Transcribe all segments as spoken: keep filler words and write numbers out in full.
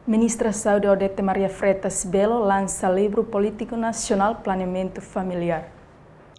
Ministra Saúde Odete Maria Freitas Belo lansa livru Polítika Nasionál Planeamentu Familiár.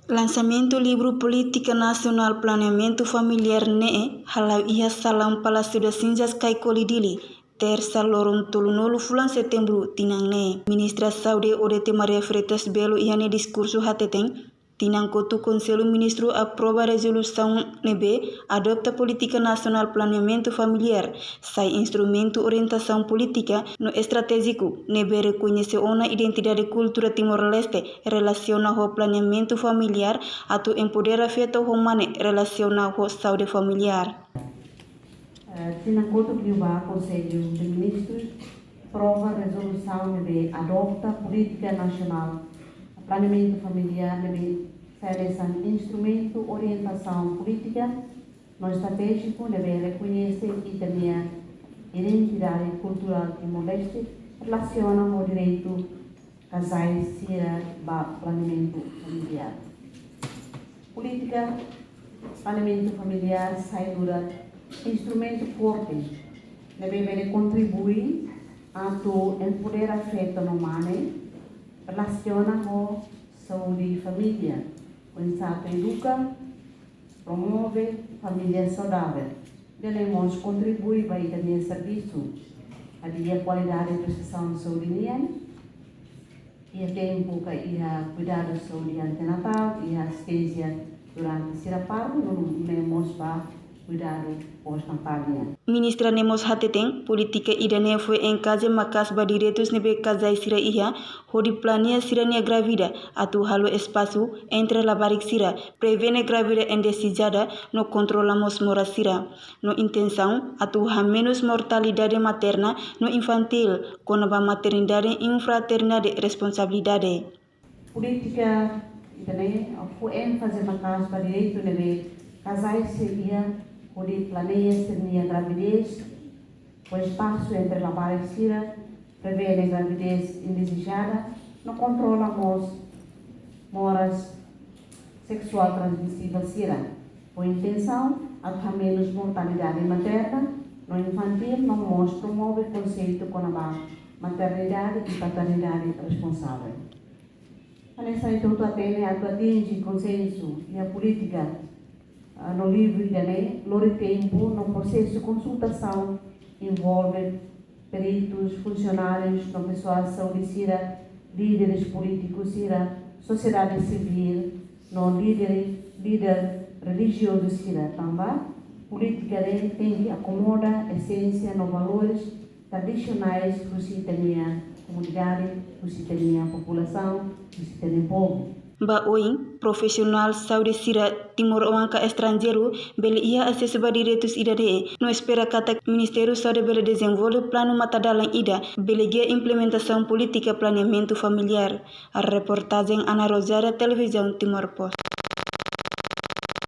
Lansamentu livru Polítika Nasionál Planeamentu Familiár ne'e hala'o iha salaun Palásiu das Cinzas, Caicoli, Dili, Tersa, loron tolunulu fulan Setembru tinan ne'e. Ministra Saúde Odete Maria Freitas Belo iha nia diskursu hateten, tinan kotuk Konsellu Ministru aprova rezolusaun ne'ebé adota Polítika Nasionál Planeamentu Familiár, sai instrumentu orientasaun polítika no estratéjiku ne'ebé rekoñese ona identidade kultura Timor-Leste relasiona ho planeamentu familiár, atu empodera feto ho mane relasiona ho saúde familiár. Eh, tinan kotuk liubá Konsellu de Ministrus aprova rezolusaun ne'ebé adota Polítika Nasionál Planeamentu Familiár ne'ebé sai hanesan instrumentu orientasaun polítika no estratéjiku ne'ebé rekoñese ita-nia identidade kulturál Timor-Leste relasiona ho direitu kazais sira ba planeamentu familiár. Polítika planeamentu familiár sai nu'udar instrumentu forte ne'ebé bele kontribui atu empodera feto no mane relasiona ho saúde família, oinsá atu eduka, promove família saudável. Ida-ne'e mós kontribui ba ita-nia servisu hadi'a kualidade prestasaun saúde nian, iha tempu ka iha kuidadu saúde antenatál, iha asisténsia durante sira partu, no nune'e mós ba kuidadu pós-natal nian. Ministra ne'e mós hateten, polítika ida-ne'e fó enkaze maka'as ba direitus ne'ebé kazais sira iha, hodi planeia sira-nia grávida, atu halo espasu entre labarik sira, prevene grávida indezejada, no kontrola mós moras sira, no intensaun atu hamenus mortalidade materna no infantíl, kona-ba maternidade infraternidade responsabilidade. Polítika ida-ne'e fó énfaze maka'as ba direitu ne'ebé kazais sira iha, hodi planeia sira-nia gravidez, fó espasu entre labarik sira, prevene gravidez indezejada, no kontrola mós moras seksuál transmisivel sira, ho intensaun atu hamenus mortalidade materna no infantíl, no mós promove konseitu kona-ba maternidade i paternidade responsável. Hanesan ita hotu hatene, atu atinje konsensu iha polítika, ah, no livru ida-ne'e, lori tempu no prosesu konsultasaun envolve peritus, funsionárius no pesoál saúde sira, líderes polítikus sira, sosiedade sivíl no líder, líder relijiozu sira, tanba polítika ne'e tenke akomoda esénsia no valores tradisionais husi ita-nia komunidade, husi ita-nia populasaun, husi ita-nia povu. Ba oin, profisionál saúde sira timoroan ka estranjeiru bele iha asesu ba direitus ida-ne'e, no espera katak Ministériu Saúde bele dezenvolve planu matadalan ida bele gia implementasaun polítika planeamentu familiár. Reportajen Ana Rosária, Televizaun Timor Post.